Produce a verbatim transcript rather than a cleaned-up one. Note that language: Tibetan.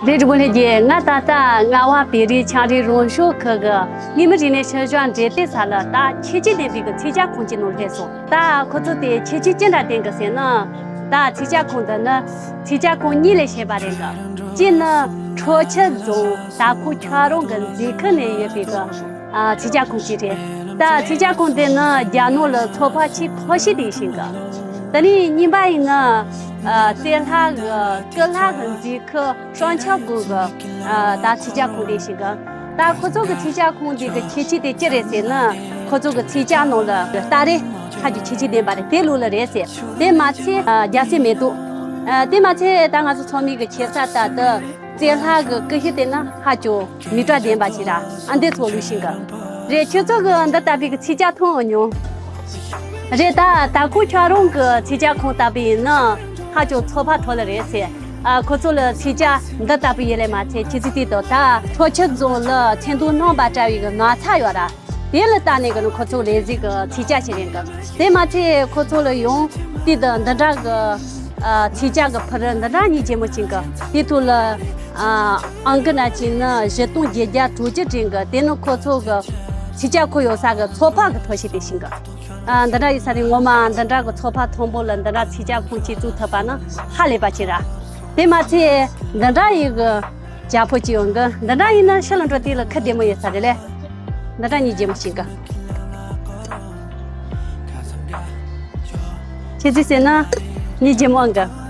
རེད། འགྲོ་མགོན་ལྷན་རྒྱས། ང་ད་ལྟ་རྔ་བ་བོད་རིགས་ཆའང་རིགས་རང་སྐྱོང་ཁུལ་གྱི་རྔ་མི་རིག་གནས་ཤུལ་བཞག་འབྲེལ་ཡོད་ས་ལ་ད་ཁྱད་ཆོས་ལྡན་པའི་གི་ཚིག་ཇ་ཁང་གི་ནང་སླེབས་སོང་། ད་ཁོ་ཚོ་དེ་ཁྱད་ཆོས་ཅི་འདྲ་ལྡན་གི་ཟེར་ན། ད་ཚིག་ཇ་ཁང་འདི་ནི་ཚིག་ཇ་ཁང་གཉིས་ལས་བྱས་པ་རེད་གི། གཅིག་ནི་ཁྲོ་ཆུ་རྫོང་དར་ཁུག་ཆོས་རོང་གི་མཛེས་ཁུལ་ནས་ཡོད་པའི་གི་ཨ་ཚིག་ཇ་ཁང་གཅིག་རེད། ད་ཚིག་ཇ་ཁང་དེ་ནི་རྒྱ་ནག་ལ་ཚོད་དཔག་ཆེས་མཐོ་ཤོས་དེ་ཡིན་ཞིང་གི། དེ་ནས་གཉིས་པ་ཡིན་ན་ཨ་རྩེ་ལྷ་གི་སྐུ་ལྷ་གི་མཛེས་ཁུལ་ཧྲང་ཆའོ་སྦུག་གི་ཨ་ད་ཚིག་ཇ་ཁང་དེ་ཡིན་ཞིང་གི། ད་ཁོ་ཚོ་གི་ཚིག་ཇ་ཁང་དེ་གི་ཁྱད་ཆོས་དེ་ཅི་རེད་ཟེར་ན། ཁོ་ཚོ་གི་ཚིག་ཇ་ནང་ལ་སྟ་རེ་ཧ་ཅང་ཁྱད་ཆོས་ལྡན་པ་རེད། དེ་ལུགས་ལ་རེད་ཟེར། དེ་མ་ཚད་ཨ་རྒྱ་སེར་མེ་ཏོག་ཨ་དེ་མ་ཚད་ད་ང་ཚོ་ཚང་མས་གི་ཁྱད་མཚར་ལྟར་དུ། རྩེ་ལྷ་གི་སྐུ་ཞབས་དེ་ན་ཧ་ཅང་མི་དྲག་ལྡན་པ་ཞིག་ར། ཨ་འདི་ཚོ་ལུགས་ཤིག་གི་རེད། ཁྱོད་ཚོ་གི་འདི་ལྟ་བུའི་གི་ཚིག་ཇ་འཐུང་འོང་མྱོང་། རེད། ད་དར་ཁུག་ཆོས་རོང་གི་ཚིག་ཇ་ཁང་ལྟ་བུ་ཡིན་ན་ཧ་ཅང་ཚོད་དཔག་མཐོ་ལ་རེད་ཟེར། ཨ་ཁོ་ཚོ་ལ་ཚིག་ཇ་འདི་ལྟ་བུ་ཡོད་ལས་མ་ཚད། ཁྱེད་ཚོས་དེ་དང་ད་ཁྲོ་ཆུ་རྫོང་ལ་ཚེ་མདོ་སྣང་བ་བཀྲ་བའི་གི་ནགས་ཚལ་ཡོད་ར། དེ་ལ་བལྟས་ནས་གི་ནི་ཁོ་ཚོ་ལས་ཟིག་གི་ཚིག་ཇ་ཞིག་རེད་གི། དེ་མ་ཚད་ཁོ་ཚོ་ལ་ཡང་དེ་དང་འདི་འདྲ་གི་ཨ་ཚིག་ཇ་གི་ཕུར་འདི་འདྲ་གཉིས་ཆེན་མོ་ཅིག་གི། དེ་ཐོག་ལ་ཨ་ཨང་ཀི་ན་ཅིག་ནི་བཞི་སྟོང་བརྒྱད་བརྒྱ་དྲུག་ཅུ་དྲུག་གི། དེ་ནི་ཁོ་ཚོ་གི་ཚིག་ཇ་ཁང་ཡོད་ས་གི་ཚོད་དཔག་གི་མཐོ་ཤོས་དེ་ཞིག་གི། ཨ་འདི་འདྲ་ཡིན་ས་ནི་ངོ་མ་འདི་འདྲ་གི་ཚོད་དཔག་མཐོན་པོ་ལ་འདི་འདྲ་ཚིག་ཇ་ཁང་ཅིག་བཙུགས་ཐུབ་པ་ནི་ཧ་ལས་པ་ཅིག་ར། དེ་མ་ཚད་འདི་འདྲ་ཡི་གི་ཇ་ཕོར་གཅིག་ཡོང་གི། འདི་འདྲ་ཡིན་ན་ཕྱི་ལ་འགྲོ་དུས་ལ་ཁ་བདེ་མོ་ཡོད་ས་རེད་ལེ། འདི་འདྲ་གཉིས་ཆེན་མོ་ཞིག་གི། ཁྱེད་ཚོས་ཟེར་ན་གཉིས་ཆེན་མོ་ཨང་གི།